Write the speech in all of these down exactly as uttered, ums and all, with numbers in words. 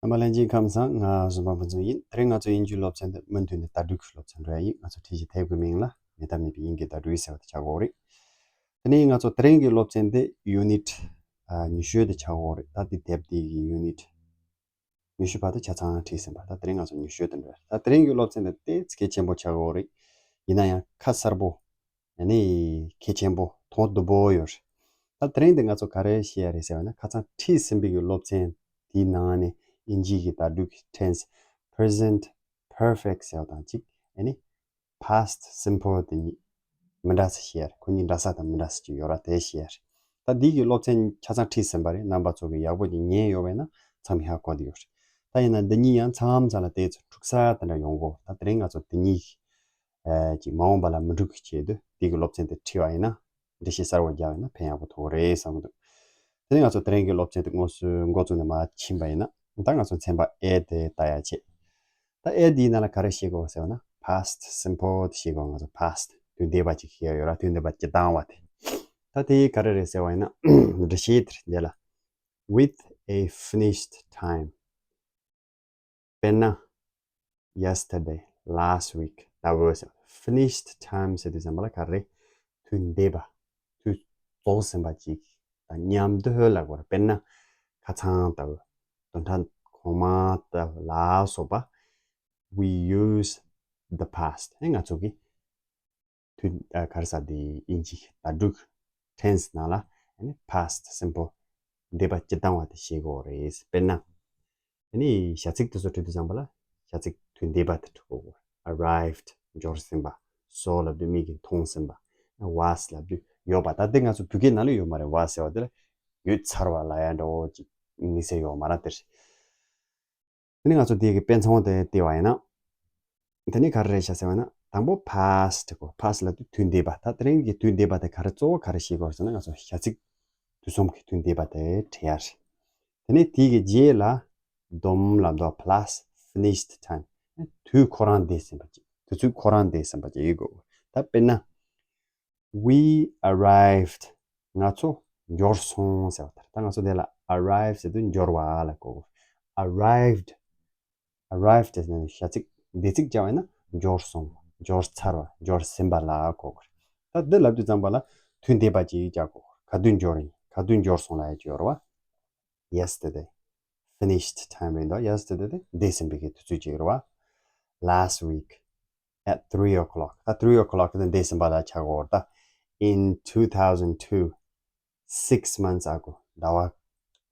རྣམ་པ་ལྷན་རྒྱས་ཁམས་བཟང་། ང་བཟོད་པ་ཕུན་ཚོགས་ཡིན། དེ་རིང་ང་ཚོ་དབྱིན་ཇིའི་སློབ་ཚན་འདི་མུ་མཐུད་ནས་བརྡ་སྤྲོད་ཀྱི་སློབ་ཚན་འགྲོ་ཡ་ཡིན། ང་ཚོ་ཁྲིད་གཞི་དེབ་ཀྱི་མིང་ལ་མེ་ཏོག་མེད་པའི་དབྱིན་ཇིའི་བརྡ་སྤྲོད་ཟེར་བ་དེ་ཆགས་ཀྱི་ཡོད་རེད། དེ་ནས་ང་ཚོ་དེ་རིང་གི་སློབ་ཚན་འདི་ཡུ་ནིཊ་ཨ་ཉི་ཤུ་དེ་ཆགས་ཀྱི་ཡོད་རེད། ད་འདི་དེབ་འདི་གི་ཡུ་ནིཊ་ཉི་ཤུ་བར་དུ་ཆ་ཚང་ཁྲིད་ཟིན་པ། ད་དེ་རིང་ང་ཚོ་ཉི་ཤུ་དེ་འགྲོ་ཡ། ད་དེ་རིང་གི་སློབ་ཚན་འདི་ཏོག་ཙམ་གལ་ཆེན་པོ་ཆགས་ཀྱི་ཡོད་རེད། ཡིན་ན་ཡང་ཁ་གསལ་པོ། ཨ་ནི་གལ་ཆེན་པོ་དང་དུམ་བུ་ཡོད་རེད། ད་དེ་རིང་འདི་ང་ཚོ་ག་རེ་བཤད་ཡ་རེད་ཟེར་བ་ན། ཁ་སང་ཁྲིད་ཟིན་པའི་གི་སློབ་ཚན་དེའི་ནང་ནས་དབྱིན་ཇིའི་གི་བརྡ་སྤྲོད་ཀྱི་ཊེན་སི། པི་རི་ཟེན་ཊི་པར་ཕེག་ཊི་ཟེར་བ་དང་གཅིག་ཨ་ནི་པཱ་སི་ཊི་སིམ་པལ་དེ་གཉིས་མི་འདྲ་ས་བཤད་ཡ་རེད། ཁོ་གཉིས་འདྲ་ས་དང་མི་འདྲ་ས་ཅིག་ཡོད་ར། དེ་བཤད་ཡ་རེད། ད་འདི་གི་སློབ་ཚན་ཆ་ཚང་ཁྲིད་ཟིན་པ་རེད། རྣམ་པ་ཚོ་གི་ཡག་པོ་ཅིག་ཉན་ཡོད་པ་ཡིན་ན་མཚམས་ཧ་གོ་བསྡད་ཡོད་རེད། ད་ཡིན་ན་འདི་གཉིས་ཡང་མཚམས་མཚམས་ལ་དེ་ཚོ་འཁྲུག་ས་དེ་འདྲ་ཡོང་གོ། ད་དེ་རིང་ང་ཚོ་འདི་གཉིས་ཀྱི་ཨ་ཅིག་མ་འོངས་པ་ལ་མི་འཁྲུག་གི་ཆེད་དུ་འདི་གི་སློབ་ཚན་དེ་ཁྲིད་པ་ཡིན་ན། འགྲེལ་བཤད་གསར་པ་རྒྱག་པ་ཡིན་ན་ཕན་ཡག་པོ་ཐོགས་རེད་བསམ་གྱི་འདུག་དེ་ནས་ང་ཚོ་དེ་རིང་གི་སློབ་ཚན་དེ་དངོས་སུ་འགོ་བཙུགས་ནས་མར་ཕྱིན་པ་ཡིན་ན། ད་ང་ཚོ་ཚན་པ་ཨེ་དེ་ལྟ་ཡ་བྱེད། ད་ཨེ་འདིའི་ནང་ལ་ག་རེ་ཤེས་དགོས་ཟེར་བ་ན། པཱ་སི་ཊི་སིམ་པལ་དེ་ཤེས་དགོས། ང་ཚོ་པཱ་སི་ཊི་དུས་འདས་པ་ཅིག་ཤེས་ཡ་ཡོད་ར། དུས་འདས་པ་སྤྱིར་བཏང་བ་དེ། ད་དེ་ག་རེ་རེད་ཟེར་བ་ཡིན་ན། འགྲེལ་བཤད་དེ་རེད། འདི་ལ། with a finished time. དཔེར་ན། yesterday, last week ལྟ་བུ་ཟེར། ཕི་ནིཤ་ཊི་ཊའིམ་ཟེར་དུས་ཙམ་པ་ལ་ག་རེ། དུས་འདས་པ། དུས་རྫོགས་ཟིན་པ་ཅིག་དང་མཉམ་དུ་ལབ་དགོས་རེད། དཔེར་ན། ཁ་སང་ལྟ་བུ། བདུན་ཕྲག་གོང་མ་ལྟ་བུ་ལ་སོགས་པ། We use the past. ཨེ་ང་ཚོ་གི་དུས་ཨ་ག་རེ་ཟེར། དེ་དབྱིན་ཇི་བརྡ་སྤྲོད་ཀྱི་ཊེན་སི་ནང་ལ་ཨ་ནི་པཱ་སི་ཊི་སིམ་པལ་འདས་པ་སྤྱིར་བཏང་བ་དེ་ཤེས་དགོས་རེད། དཔེར་ན། ཨ་ནི་བྱ་ཚིག་དེ་ཚོ་འབྲི་དུས་ཙམ་པ་ལ་བྱ་ཚིག་དུས་འདས་པ་དེ་འབྲི་དགོས། Arrived འབྱོར་ཟིན་པ། Saw ལབ་དུས་མིག་གིས་མཐོང་ཟིན་པ། Was ལབ་དུས་ཡོད་པ། ད་དེ་ང་ཚོ་བོད་སྐད་ནང་ལ་ཡོད་མ་རེད། Was ཟེར་བ་དེ་ལ་ཡོད་ཚར་བ་ལབ་ཡ་འདྲ་བོ་ཅིག་དམིགས་བསལ་ཡོད་མ་རེད་དེ། དེ་ནས་ང་ཚོ་དེ་གི་དཔེ་མཚོན་དེ་བལྟས་པ་ཡིན་ན། དེ་ནས་ག་རེ་རེད་ཤག་ཟེར་བ་ན། དང་པོ་པཱ་སི་ཊི་གོ། པཱ་སི་ཊི་ལབ་དུས་དུས་འདས་པ། ད་དེ་རིང་གི་དུས་འདས་པ་དེ་ག་རེ་གཙོ་བོ་ག་རེ་ཤེས་དགོས་ཟེར་ན། ང་ཚོ་བྱ་ཚིག་དུས་གསུམ་གྱི་དུས་འདས་པ་དེ་འབྲི་ཡ་རེད། དེ་ནས་དེ་གི་རྗེས་ལ་སྡོམ་ལབ་འདུག་པ་ལ་སི་ཊི་ཕི་ནིཤ་ཊི་ཊའིམ། དུས་ཁོ་རང་འདས་ཟིན་པ་ཅིག་དུས་ཚོད་ཁོ་རང་འདས་ཟིན་པ་ཅིག་ཡིན་དགོས། ད་དཔེར་ན། We arrived. ང་ཚོ་འབྱོར་སོང་ཟེར་བ་དེ་རེད། ད་ང་ཚོ་དེ་ལ་arrive ཟེར་དུས་འབྱོར་བ་ལ་གོ་དགོས། Arrived. Arrived ཟེར་ནས་བྱ་ཚིག་འདས་ཚིག་བྱ་བ་ཡིན་ན། འབྱོར་སོང་། འབྱོར་ཚར་བ། འབྱོར་ཟིན་པ་ལ་གོ་དགོས། ད་འདི་ལབ་དུས་ཙམ་པ་ལ་དུས་འདས་པ་ཅིག་བྱ་དགོས། ག་དུས་འབྱོར་ཡིན། ག་དུས་འབྱོར་སོང་ལབ་ཡ་ཅིག་ཡོད་རེད་བ། Yesterday. Finished time རེད་འདུག Yesterday དེ་འདས་ཟིན་པའི་གི་དུས་ཚོད་ཅིག་རེད་བ། Last week at three o'clock. ད་three o'clock དེ་འདས་ཟིན་པ་ལ་ཆགས་ཀྱི་ཡོད་རེད། ད་in two thousand two, six months ago. ཟླ་བ་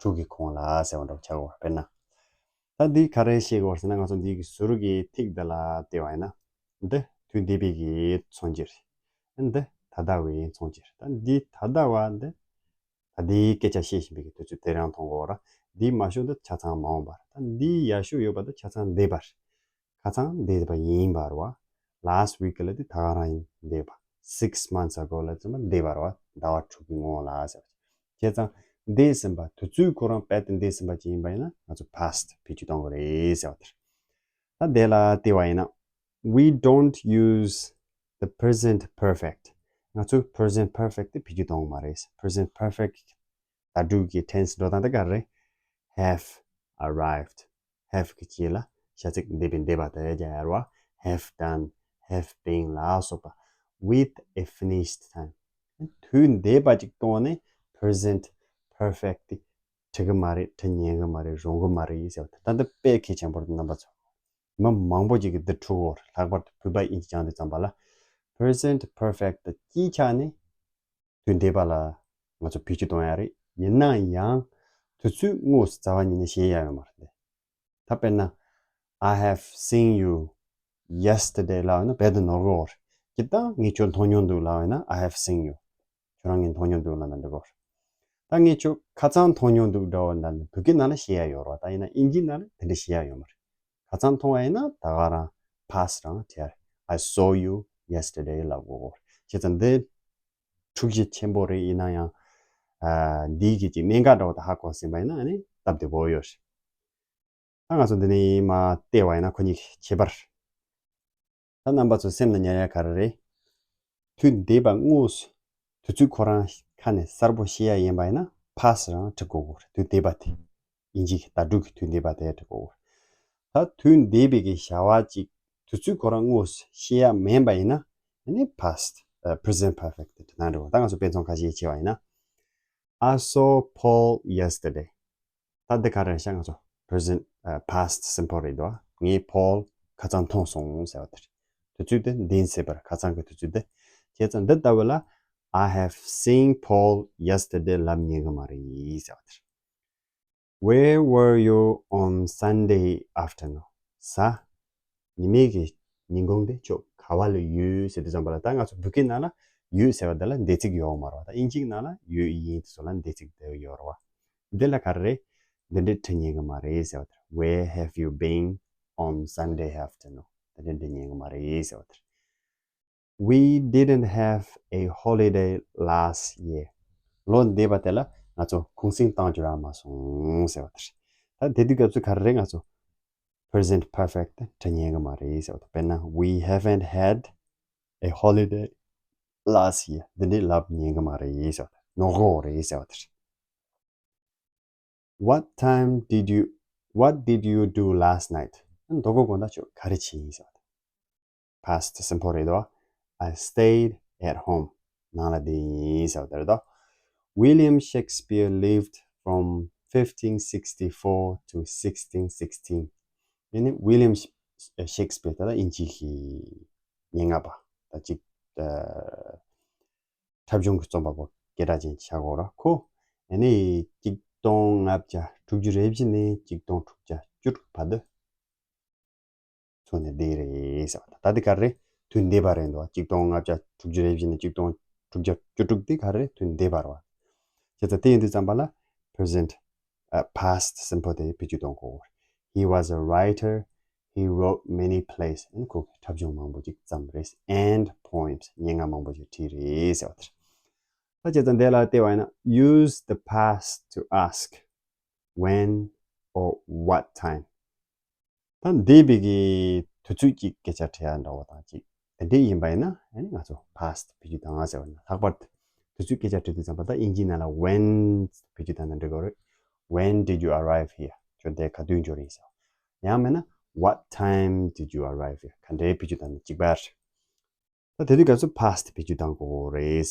དྲུག་གི་གོང་ལ་ཟེར་བ་འདྲ་བོ་ཆགས་ཀྱི་ཡོད་རེད། དཔེར་ན། ད་འདི་ག་རེ་ཤེས་ཀྱི་ཡོད་རེད་ཟེར་ན། ང་ཚོ་འདི་གི་ཟུར་གྱི་ཐིག་འདི་ལ་བལྟས་པ་ཡིན་ན། འདི་དུས་འདས་པའི་གི་མཚོན་བྱེད་རེད། འདི་ད་ལྟ་བའི་མཚོན་བྱེད་རེད། ད་འདི་ད་ལྟ་བ་འདི། ད་འདིའི་སྐད་ཆ་བཤད་བཞིན་པའི་དུས་ཚོད་དེ་རང་མཐོང་གི་ཡོད་རེད། འདིའི་མར་ཤོག་འདི་ཆ་ཚང་མ་འོངས་པ་རེད། ད་འདིའི་ཡར་ཤོག་ཡོད་པ་འདི་ཆ་ཚང་འདས་པ་རེད། ཁ་སང་འདས་པ་ཡིན་པ་རེད་བ། Last week ལབ་དུས་ད་ག་རང་ཡིན་འདས་པ། Six months ago ལབ་ཙམ་པ་འདས་པ་རེད་བ། ཟླ་བ་དྲུག་གི་སྔོན་ལ་ཟེར་བ། བྱས་ཙང་འདས་ཟིན་པ། དུས་ཚོད་ཁོ་རང་རྦད་དེ་འདས་ཟིན་པ་ཅིག་ཡིན་པ་ཡིན་ན། ང་ཚོ་past བེད་སྤྱོད་གཏོང་གི་རེད་ཟེར་བ་དེ་རེད། ད་དེ་ལ་བལྟས་པ་ཡིན་ན། We don't use the present perfect. ང་ཚོས་present perfect དེ་བེད་སྤྱོད་གཏོང་གི་མ་རེད། Present perfect བརྡ་སྤྲོད་ཀྱི་tense འགྲོ་སྟངས་དེ་ག་རེ་རེད། Have arrived. Have གི་རྗེས་ལ་བྱ་ཚིག་འདས་པའི་འདས་པ་དེ་རྒྱག་ཡ་རེད་བ། Have done, have been ལ་སོགས་པ། With a finished time. དུས་འདས་པ་ཅིག་བཏང་ནས་present perfect དེ་འབྲི་གི་མ་རེད། འབྲི་ཉན་གི་མ་རེད། རུང་གི་མ་རེད་ཟེར་བ་དེ། ད་འདི་དཔེ་གལ་ཆེན་པོ་རེད། རྣམ་པ་ཚོ། མི་མང་པོ་ཅིག་གིས་འདི་འཁྲུག་གོ། ལྷག་པར་དུ་བོད་པ་དབྱིན་ཇི་སྦྱང་དུས་ཙམ་པ་ལ། Present perfect དེ་སྤྱིའི་ཆ་ནས་དུས་འདས་པ་ལ་ང་ཚོ་བེད་སྤྱོད་གཏོང་ཡ་རེད། ཡིན་ན་ཡང་དུས་ཚོད་དངོས་སུ་རྩ་བ་ཉིད་ནས་བཤད་ཡ་ཡོད་མ་རེད། ད་དཔེར་ན། I have seen you yesterday ལབ་ཡོད་ན་རྦད་དེ་ནོར་གི་ཡོད་རེད། སྤྱིར་བཏང་ངས་ཁྱོད་མཐོང་མྱོང་འདུག་ལབ་ཡོད་ན། I have seen you. ཁྱོད་རང་ངས་མཐོང་མྱོང་འདུག་ལབ་ན་འགྲིག་གོ། ད་ངས་ཁྱོད་ཁ་སང་མཐོང་མྱོང་འདུག་འདྲ་བོ་འདྲ་ནི་བོད་སྐད་ནང་ལ་བཤད་ཡ་ཡོད་རེད་བ། ད་ཡིན་ན་དབྱིན་ཇིའི་ནང་ལ་དེ་འདྲ་བཤད་ཡ་ཡོད་མ་རེད། ཁ་སང་མཐོང་བ་ཡིན་ན་ད་ག་རང་past རང་བྲིས་ཡ་རེད། I saw you yesterday ལབ་དགོས་གོ། བྱས་ཙང་འདི་འཁྲུག་གཞི་ཆེན་པོ་རེད། ཡིན་ན་ཡང་ཨ་འདིའི་གི་ཅིག་གནད་འགག་འདྲ་བོ་དེ་ཧ་གོ་ཟིན་པ་ཡིན་ན་ཨ་ནི་སྟབས་བདེ་པོ་ཡོད་རེད། ད་ང་ཚོ་འདི་ནས་མར་བལྟས་པ་ཡིན་ན་ཁོ་གཉིས་ཁྱད་པར། ད་རྣམ་པ་ཚོ་སེམས་ལ་ཉར་ཡ་ག་རེ་རེད། དུས་འདས་པ་དངོས་སུ་དུས་ཚོད་ཁོ་རང་ཁ་ནས་གསལ་པོ་ཤེས་ཡ་ཡིན་པ་ཡིན་ན་past རང་འབྲི་དགོས་གོ། དུས་འདས་པ་དེ། དབྱིན་ཇི་གི་ཟླ་དྲུག་གི་དུས་འདས་པ་དེ་འབྲི་དགོས། ད་དུས་འདས་པའི་གི་བྱ་བ་ཅིག་དུས་ཚོད་ཁོ་རང་དངོས་སུ་ཤེས་ཡ་མིན་པ་ཡིན་ན། ཨ་ནི་past, ཨ་present perfect དེ་འབྲི་དགོས། ད་ང་ཚོ་དཔེ་མཚོན་ཁ་ཤས་བྱས་པ་ཡིན་ན། I saw Paul yesterday. ད་འདི་ག་རེ་རེད་ཤག་ང་ཚོ་present, ཨ་past simple རེད་འདུག་ངས་Paul ཁ་སང་མཐོང་སོང་ཟེར་བ་དེ་རེད། དུས་ཚོད་དེ་འདས་ཟིན་པ་རེད། ཁ་སང་གི་དུས་ཚོད་དེ། བྱས་ཙང་འདི་ལྟ་བུ་ལ། I have seen Paul yesterday ལབ་ཉན་གི་མ་རེད་ཟེར་བ་དེ་རེད། Where were you on Sunday afternoon? གཟའ་ཉི་མའི་གི་ཉིན་གུང་དེ་ཁྱོད་ག་བ་ལ་ཡོད་ཟེར་དུས་ཙམ་པ་ལ། ད་ང་ཚོ་བོད་སྐད་ནང་ལ་ཡོད་ཟེར་བ་དེ་ལ་འདས་ཚིག་ཡོད་མ་རེད་བ། ད་དབྱིན་ཇི་ནང་ལ་ཡོད་ཡིན་དེ་ཚོ་ལ་འདས་ཚིག་དེ་ཡོད་རེད་བ། འདི་ལ་ག་རེ་རེད། འདི་འདྲས་འབྲི་ཉན་གི་མ་རེད་ཟེར་བ་དེ། Where have you been on Sunday afternoon? འདི་འདྲས་འབྲི་ཉན་གི་མ་རེད་ཟེར་བ་དེ། We didn't have a holiday last year. ལོ་འདས་པ་དེ་ལ་ང་ཚོ་གུང་སེང་བཏང་རྒྱུ་རག་མ་སོང་ཟེར་བ་དེ་རེད། ད་དེ་དུས་སྐབས་སུ་ག་རེ་རེད། ང་ཚོ་present perfect འབྲི་ཉན་གི་མ་རེད་ཟེར་བ་དེ། དཔེར་ན། We haven't had a holiday last year. འདི་འདྲས་ལབ་ཉན་གི་མ་རེད་ཟེར་བ་དེ། ནོར་གི་རེད་ཟེར་བ་དེ་རེད། What time did you, what did you do last night? མདང་དགོང་དགོང་དག་ཁྱོད་ག་རེ་བྱས་ཡིན་ཟེར་བ་དེ། Past simple རེད་དོ། I stayed at home. ནང་ལ་བསྡད་ཡིན་ཟེར་བ་དེ་རེད་དོ། William Shakespeare lived from fifteen sixty-four to sixteen sixteen. ཡིན་ནི་William Shakespeare དེ་ལ་དབྱིན་ཇི་གི་སྙན་ངག་པ་ད་ཅིག་ཨ། འཁྲབ་གཞུང་གི་རྩོམ་པ་པོ་སྐད་གྲགས་ཅན་ཆགས་ཡོད་རེད། ཁོ་ཨ་ནི་གཅིག་སྟོང་ལྔ་བརྒྱ་དྲུག་ཅུ་རེ་བཞི་ནས་གཅིག་སྟོང་དྲུག་བརྒྱ་བཅུ་དྲུག་བར་དུ་འཚོ་ནས་བསྡད་རེད་ཟེར་བ་དང་། ད་འདི་ག་རེ་རེད། དུས་འདས་པ་རེད་འདུག་གཅིག་སྟོང་ལྔ་བརྒྱ་དྲུག་ཅུ་རེ་བཞི་ནས་གཅིག་སྟོང་དྲུག་བརྒྱ་བཅུ་དྲུག་འདི་ག་རེ་རེད། དུས་འདས་པ་རེད་བ། བྱས་ཙང་དེ་ཡིན་དུས་ཙམ་པ་ལ་present, uh, past simple དེ་བེད་སྤྱོད་གཏོང་དགོས། He was a writer. He wrote many plays. ཨ་ནི་ཁོ་འཁྲབ་གཞུང་མང་པོ་ཅིག་བརྩམས་རེད། And poems. སྙན་ངག་མང་པོ་ཅིག་བྲིས་རེད་ཟེར་བ་དེ་རེད། ད་བྱས་ཙང་འདི་ལ་བལྟས་པ་ཡིན་ན། Use the past to ask when or what time. ད་འདས་པའི་གི་དུས་ཚོད་ཀྱི་སྐད་ཆ་དྲི་ཡ་འདྲ་བོ་དང་ཅིག་དེ་འདྲས་ཡིན་པ་ཡིན་ན། ཨ་ནི་ང་ཚོ་past བེད་སྤྱོད་བཏང་ཟེར་བ་ཡིན་ན། ལྷག་པར་དུ་དུས་ཚོད་སྐད་ཆ་དྲི་དུས་ཙམ་པ་ད་དབྱིན་ཇིའི་ནང་ལ་when བེད་སྤྱོད་བཏང་ན་འགྲིག་གི་རེད། When did you arrive here? ཁྱོད་འདིར་ག་དུས་འབྱོར་ཡིན་ཟེར། ཡང་མིན་ན། What time did you arrive here? ག་འདྲས་བེད་སྤྱོད་བཏང་ན་གཅིག་པ་རེད། ད་དེ་དུས་སྐབས་སུ་past བེད་སྤྱོད་བཏང་དགོས་རེད།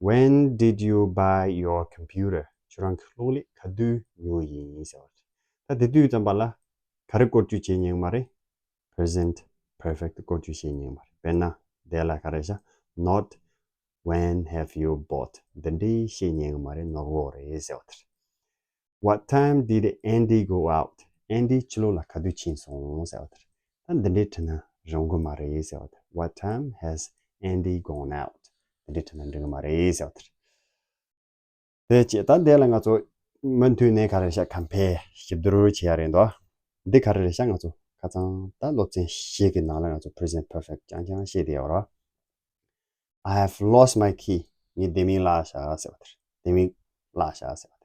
When did you buy your computer? ཁྱོད་རང་གི་གློག་ཀླད་ག་དུས་ཉོས་ཡིན་ཟེར་བ་རེད། ད་དེ་དུས་ཙམ་པ་ལ་ག་རེ་བཀོལ་སྤྱོད་བྱེད་ཉན་གི་མ་རེད། Present perfect བཀོལ་སྤྱོད་བྱེད་ཉན་གི་མ་རེད། དཔེར་ན་དེ་ལ་ག་རེ་བྱ། Not when have you bought? འདི་འདྲས་བཤད་ཉན་གི་མ་རེད། ནོར་གི་རེད་ཟེར་བ་དེ་རེད། What time did Andy go out? ཨན་ཌི་ཕྱི་ལོགས་ལ་ག་དུས་ཕྱིན་སོང་ཟེར་བ་དེ་རེད། ད་འདི་འདྲས་དྲིས་ན་རུང་གི་མ་རེད་ཟེར་བ་དེ། What time has Andy gone out? འདི་འདྲས་དྲིས་ན་འགྲིག་གི་མ་རེད་ཟེར་བ་དེ་རེད། དེ་བྱས་ད་འདི་ལ་ང་ཚོ་མུ་མཐུད་ནས་ག་རེ་བྱ། ཁམ་ཕེ་ཞིབ་བསྡུར་བྱེད་ཡ་རེད་འདུག་འདི་ག་རེ་རེད་ཤག་ང་ཚོ་ཁ་སང་ད་སློབ་ཚན་བཞི་གི་ནང་ལ་ང་ཚོ་present perfect རྐྱང་རྐྱང་བཤད་བསྡད་ཡོད་རེད། I have lost my key. ངའི་ལྡེ་མིག་བརླགས་ཤག་ཟེར་བ་དེ་རེད། ལྡེ་མིག་བརླགས་ཤག་ཟེར་བ་དེ་རེད།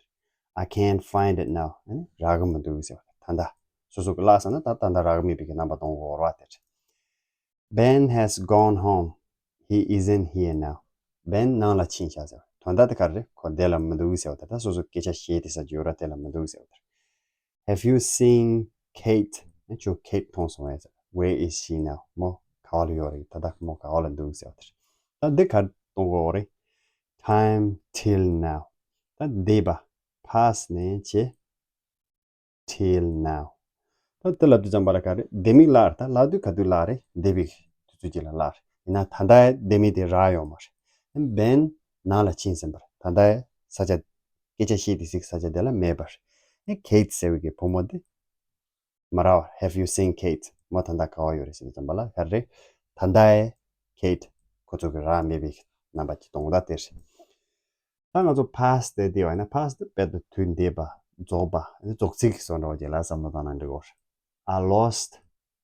I can't find it now. ཨ་ནི་རག་གི་མི་འདུག་ཟེར་བ་དེ། ད་ལྟ་སོ་སོ་གི་བརླགས་ཟེར་ན་ད་ད་ལྟ་རག་གི་མེད་པའི་གི་རྣམ་པ་སྟོན་དགོས་རེད་བ། དེ་རེད། Ben has gone home. He isn't here now. Ben ནང་ལ་ཕྱིན་ཤག་ཟེར་བ། དོན་དག་དེ་ག་རེ་རེད། ཁོ་དེ་ལ་མི་འདུག་ཟེར་བ་དེ། ད་སོ་སོ་སྐད་ཆ་བཤད་དེ་ས་ཅིག་ཡོད་ར། དེ་ལ་མི་འདུག་ཟེར་བ་དེ་རེད། Have you seen Kate? ཁྱོད་Kate མཐོང་སོང་ངས་ཟེར། Where is she now? མོ་ག་བ་ལ་ཡོད་རེད། ད་ལྟ་མོ་ག་བ་ལ་འདུག་ཟེར་བ་དེ་རེད། ད་འདི་ག་རེ་གཏོང་དགོས་རེད། Time till now. ད་འདས་པ་past ནས་བྱས། Till now. ད་དེ་ལབ་དུས་ཙམ་པ་ལ་ག་རེ། ལྡེ་མིག་བརླགས་རེད། ད་བརླགས་དུས་ག་དུས་བརླགས་རེད། འདས་པའི་དུས་ཚོད་ཅིག་ལ་བརླགས་རེད། ཡིན་ན་ད་ལྟའི་ལྡེ་མིག་དེ་རག་ཡོད་མ་རེད། Ben ནང་ལ་ཕྱིན་ཟིན་པ་རེད། ད་ལྟའི་ས་ཆ། སྐད་ཆ་བཤད་དེ་སའི་ས་ཆ་དེ་ལ་མེད་པ་རེད། Kate ཟེར་བའི་གི་བུ་མོ་དེ་མ་རག་པ། Have you seen Kate? མོ་ད་ལྟ་ག་བ་ཡོད་རེད་ཟེར་དུས་ཙམ་པ་ལ་ག་རེ། ད་ལྟའི་Kate ཁོ་ཚོ་གི་རག་མེད་པའི་རྣམ་པ་ཅིག་སྟོན་གི། ད་དེ་རེད། ད་ང་ཚོ་past དེ་བལྟས་པ་ཡིན་ན། past དེ་དཔེ་དེ་དུས་འདས་པ། རྫོགས་པ། རྫོགས་ཚིག་བཟོ་འདྲ་བོ་ཅིག་ལ་བསམ་བློ་བཏང་ན་འགྲིག་གོ། I lost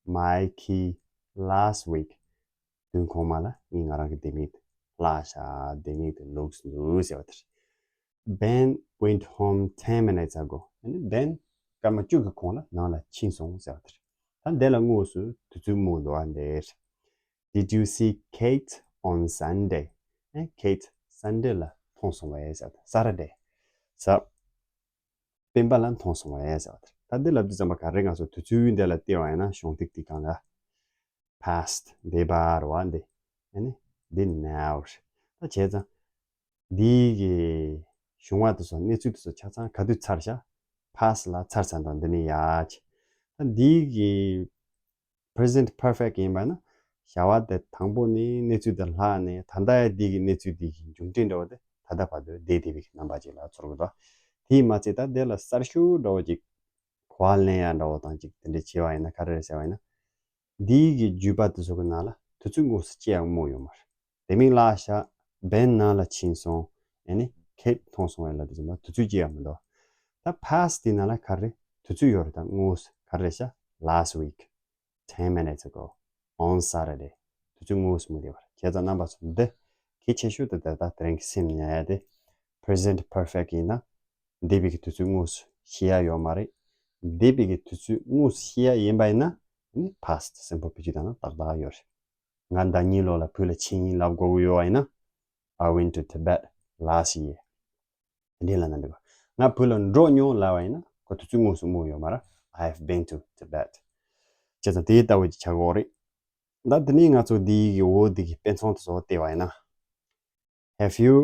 my key last week. བདུན་གོང་མ་ལ་ངས་ང་རང་གི་ལྡེ་མིག་བརླགས་ཤག་ལྡེ་མིག་དེ་ལུག་འདུག་ཟེར་བ་དེ་རེད། Ben went home ten minutes ago. ཨ་ནི་Ben སྐར་མ་བཅུ་གི་གོང་ལ་ནང་ལ་ཕྱིན་སོང་ཟེར་བ་དེ་རེད། ད་འདི་ལ་དངོས་སུ་དུས་ཚོད་སྨོས་འདུག་པ་འདིར། Did you see Kate on Sunday? ཨེ། Kate Sunday ལ་མཐོང་སོང་བས་ཟེར། Saturday. ཟེར། སྤེན་པ་ལ་མཐོང་སོང་བས་ཟེར་བ་དེ་རེད། ད་འདི་ལབ་དུས་ཙམ་པ་ག་རེ་ང་ཚོ་དུས་ཚོད་འདི་ལ་བལྟས་པ་ཡིན་ན་གཞུང་ཐིག་འདི་གང་ལ་past འདི་བར་བ་འདི་ཨ་ནི་འདི་now རེད། ད་བྱས་ཙང་འདི་གི་བྱུང་བ་དེ་ཚོ་གནས་ཚུལ་དེ་ཚོ་ཆ་ཚང་ག་དུས་ཚར་ཤག past ལ་ཚར་ཚར་དང་འདི་ནི་ཡ་ཆེ། ད་འདི་གི་present perfect ཡིན་པ་ན་བྱ་བ་དེ་དང་པོ་ནས་གནས་ཚུལ་དེ་ལྷག་ནས་ད་ལྟ་ཡ་འདི་གི་གནས་ཚུལ་འདི་གི་མཇུག་འབྲས་འདྲ་བོ་དེ་ད་ལྟ་བར་དུ་བསྡད་བསྡད་པའི་རྣམ་པ་ཅིག་ལ་ཚོར་གི་འདུག་དེས་མ་ཚད་ད་དེ་ལ་གསར་ཤོས་འདྲ་བོ་ཅིག་གོ་བ་ལེན་ཡ་འདྲ་བོ་དང་ཅིག་དེ་འདྲ་བྱས་པ་ཡིན་ན་ག་རེ་རེད་ཟེར་བ་ཡིན་ན། འདིའི་གི་བརྒྱུད་པ་དེ་ཚོ་གི་ནང་ལ་དུས་ཚོད་དངོས་སུ་སྐྱེ་ཡག་རྨོ་ཡོད་མ་རེད། དེ་མིན་ལ་ཤ་Ben ནང་ལ་ཕྱིན་སོང་། ཨ་ནི་Kate མཐོང་སོང་བའི་ལ་དེ་ཚོ་ལ་དུས་ཚོད་སྐྱེ་ཡག་མི་འདུག་ད་past དེ་ནང་ལ་ག་རེ་དུས་ཚོད་ཡོད་རེད། ད་དངོས་སུ་ག་རེ་རེད་ཤག last week ten minutes ago on Saturday དུས་ཚོད་དངོས་སུ་མི་བདེ་བར་བྱས་ཙང་རྣམ་པ་ཚོ་འདི་གལ་ཆེ་ཤོས་དེ་ད་ལྟ་དེ་རིང་གི་སེམས་ནས་ཡ་དེ་present perfect ཡིན་ན་འདས་པའི་གི་དུས་ཚོད་དངོས་སུ་ཤེས་ཡ་ཡོད་མ་རེད། འདས་པའི་གི་དུས་ཚོད་དངོས་སུ་ཤེས་ཡ་ཡིན་པ་ཡིན་ན་ནི་past simple བེད་སྤྱོད་བཏང་ན་ཏག་ཏག་ཡོད་རེད། ང་ཟླ་ཉིན་ལོ་ལ་བུ་ལ་ཆིངས་ཡིག་ལབ་དགོས་ཀྱི་ཡོད་པ་ཡིན་ན། I went to Tibet last year. དེ་འདྲའི་ལབ་ན་འགྲིག་གོ་ང་བུ་ལ་འགྲོ་མྱོང་ལབ་པ་ཡིན་ན་ཁོ་དུས་ཚོད་དངོས་སུ་རྨོ་ཡོད་མ་རེད། I have been to Tibet. བྱས་ཙང་དེའི་ལྟ་བུ་ཅིག་ཆགས་ཀྱི་ཡོད་རེད། ད་དེ་ནས་ང་ཚོ་འདི་གི་འོག་འདི་གི་དཔེ་མཚོན་དེ་ཚོ་བལྟས་པ་ཡིན་ན། Have you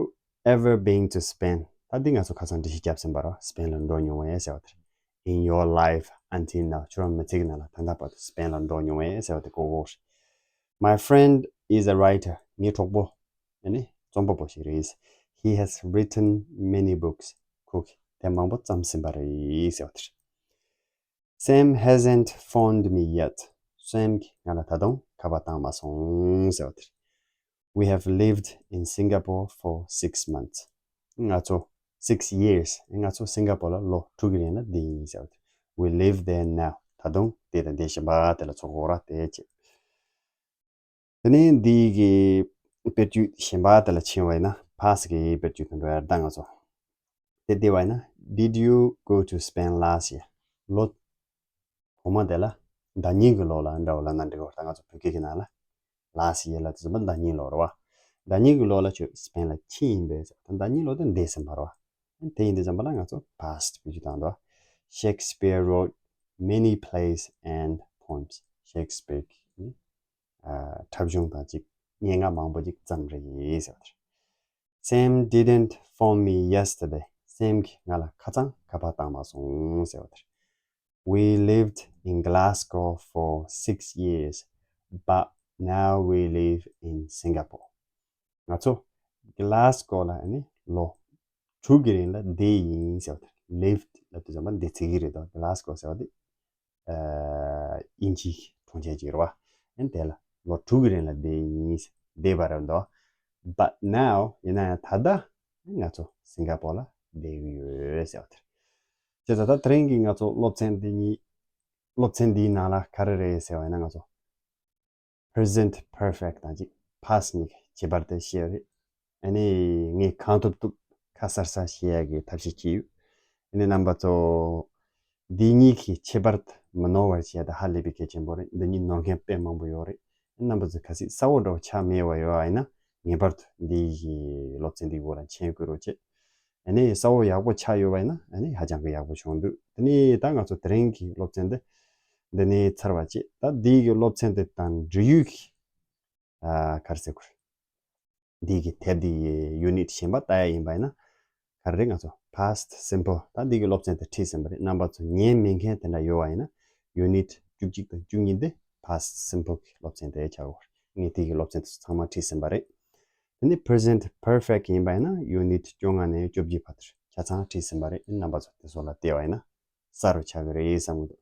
ever been to Spain? ད་འདི་ང་ཚོ་ཁ་སང་འགྲེལ་བཤད་བརྒྱབ་ཟིན་པ་རེད། Spain ལ་འགྲོ་མྱོང་བས་ཟེར་བ་དེ་རེད། In your life until now ཁྱོད་རང་མི་ཚེ་གི་ནང་ལ་ད་ལྟ་བར་དུ་Spain ལ་འགྲོ་མྱོང་བས་ཟེར་བ་དེ་གོ་གོ་རེད། My friend is a writer. ངའི་གྲོགས་པོ་ཨ་ནི་རྩོམ་པ་པོ་ཞིག་རེད། He has written many books. ཁོ་གིས་དེབ་མང་པོ་བརྩམས་ཟིན་པ་རེད་ཟེར་བ་དེ་རེད། Sam hasn't phoned me yet. སེམ་གྱིས་ང་ལ་ད་དུང་ཁ་པར་བཏང་མ་སོང་ཟེར་བ་དེ་རེད། We have lived in Singapore for six months. ང་ཚོ་six years. ང་ཚོ་སིང་ག་པོར་ལ་ལོ་དྲུག་གི་རིང་ལ་བསྡད་ཡིན་ཟེར་བ་དེ། We live there now. ད་དུང་དེ་དང་དེ་བཞིན་པ་དེ་ལ་ཚོགས་འོག་ར་དེ་བྱེད། དེ་ནས་འདི་གི་དཔེར་བརྗོད་གཞན་པ་དེ་ལ་ཕྱིན་པ་ཡིན་ན་past གི་དཔེར་བརྗོད་དང་འགྲོ་ཡ་ད་ང་ཚོ། དེ་བལྟས་པ་ཡིན་ན། Did you go to Spain last year? ལོ་གོང་མ་དེ་ལ་ཟླ་ཉིན་གྱི་ལོ་ལ་འདྲ་བོ་ལབ་ན་འགྲིག་གོ་ད་ང་ཚོ་བོད་སྐད་ཀྱི་ནང་ལ་last year ལ་དེ་ཚོ་ཟླ་ཉིན་ལོ་རེད་བ། ཟླ་ཉིན་གྱི་ལོ་ལ་ཁྱོད་Spain ལ་ཕྱིན་ཡིན་པས་ཟེར། ད་ཟླ་ཉིན་ལོ་དེ་འདས་ཟིན་པ་རེད་བ། དེ་ཡིན་དུས་ཙམ་པ་ལ་ང་ཚོ་past བེད་སྤྱོད་བཏང་འདུག Shakespeare wrote many plays and poems. Shakespeare གྱིས་ཨ་འཁྲབ་གཞུང་དང་ཅིག་སྙན་ངག་མང་པོ་ཅིག་བརྩམས་རེད་ཟེར་བ་དེ་རེད། Sam didn't phone me yesterday. སེམ་གྱིས་ང་ལ་ཁ་སང་ཁ་པར་བཏང་མ་སོང་ཟེར་བ་དེ་རེད། We lived in Glasgow for six years, but now we live in Singapore. ང་ཚོ་Glasgow ལ་ཨ་ནི་ལོ་དྲུག་གི་རིང་ལ་བསྡད་ཡིན་ཟེར་བ་དེ་རེད། Lived ལབ་དུས་ཙམ་པ་བསྡད་ཚིག་གི་རེད་དོ། Glasgow ཟེར་བ་དེ་ཨ་དབྱིན་ཇིའི་གྲོང་ཁྱེར་ཅིག་རེད་བ། ཨ་ནི་དེ་ལ་ལོ་དྲུག་གི་རིང་ལ་བསྡད་ཡིན་ཟེར། བསྡད་པ་རེད་འདུག But now ཡིན་ན་ཡང་ད་ལྟ་ང་ཚོ་སིང་ག་པོར་ལ་བསྡད་ཀྱི་ཡོད་ཟེར་བ་དེ་རེད། བྱས་ཙང་ད་དེ་རིང་གི་ང་ཚོ་སློབ་ཚན་འདི་གཉིས་སློབ་ཚན་འདིའི་ནང་ལ་ག་རེ་རེད་ཟེར་བ་ཡིན་ན་ང་ཚོ་present perfect དང་ཅིག་past གཉིས་ཀྱི་ཁྱད་པར་དེ་ཤེས་ཡོད་རེད། ཨ་ནི་ངས་གང་ཐུབ་ཐུབ་ཁ་གསལ་གསལ་བཤད་ཡག་གི་ཐབས་ཤེས་བྱས་ཡོད། ཨ་ནི་རྣམ་པ་ཚོ་འདི་གཉིས་ཀྱི་ཁྱད་པར་མི་ནོར་བར་བྱས་ཏེ་ཧ་ལས་པའི་གལ་ཆེན་པོ་རེད། འདི་གཉིས་ནོར་མཁན་དཔེ་མང་པོ་ཡོད་རེད། རྣམ་པ་ཚོ་གལ་སྲིད་གསལ་བོ་འདྲ་བོ་ཆགས་མེད་པ་ཡོད་པ་ཡིན་ན་ངེས་པར་དུ་འདི་གི་སློབ་ཚན་འདིའི་སྐོར་ལ་མཁྱེན་དགོས་རོགས་བྱེད། ཨ་ནི་གསལ་བོ་ཡག་པོ་ཆགས་ཡོད་པ་ཡིན་ན་ཨ་ནི་ཧ་ཅང་གི་ཡག་པོ་བྱུང་འདུག་དེ་ནས་ད་ང་ཚོ་དེ་རིང་གི་སློབ་ཚན་འདི་འདི་ནས་ཚར་བ་བྱེད། ད་འདི་གི་སློབ་ཚན་འདི་དང་འབྲེལ་ཡོད་ཀྱི་ཨ་ག་རེ་ཟེར་དགོས་རེད། འདི་གི་དེབ་འདི་ཡི་unit གཞན་པ་ལྟ་ཡ་ཡིན་པ་ཡིན་ན་ག་རེ་རེད། ང་ཚོ་past simple ད་འདི་གི་སློབ་ཚན་དེ་ཁྲིད་ཟིན་པ་རེད། རྣམ་པ་ཚོ་ཉན་མེད་མཁན་དེ་འདྲ་ཡོད་པ་ཡིན་ན་unit བཅུ་གཅིག་དང་བཅུ་གཉིས་འདི་past simple གི་སློབ་ཚན་དེ་ཆགས་ཡོད་རེད། ངས་འདི་གི་སློབ་ཚན་དེ་ཚོ་ཚང་མ་ཁྲིད་ཟིན་པ་རེད། དེ་ནས་present perfect ཡིན་པ་ཡིན་ན་unit བཅོ་ལྔ་ནས་བཅོ་བརྒྱད་བར་དུ་ཆ་ཚང་ཁྲིད་ཟིན་པ་རེད། རྣམ་པ་ཚོ་དེ་ཚོ་ལ་བལྟས་པ་ཡིན་ན་གསལ་པོ་ཆགས་ཀྱི་རེད་བསམ་གྱི་འདུག་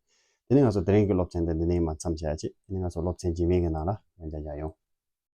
དེ་ནས་ང་ཚོ་དེ་རིང་གི་སློབ་ཚན་འདི་འདི་ནས་མར་མཚམས་བཞག་ཅིག་དེ་ནས་ང་ཚོ་སློབ་ཚན་རྗེས་མའི་གི་ནང་ལ་ཡང་བསྐྱར་མཇལ་ཡོང་།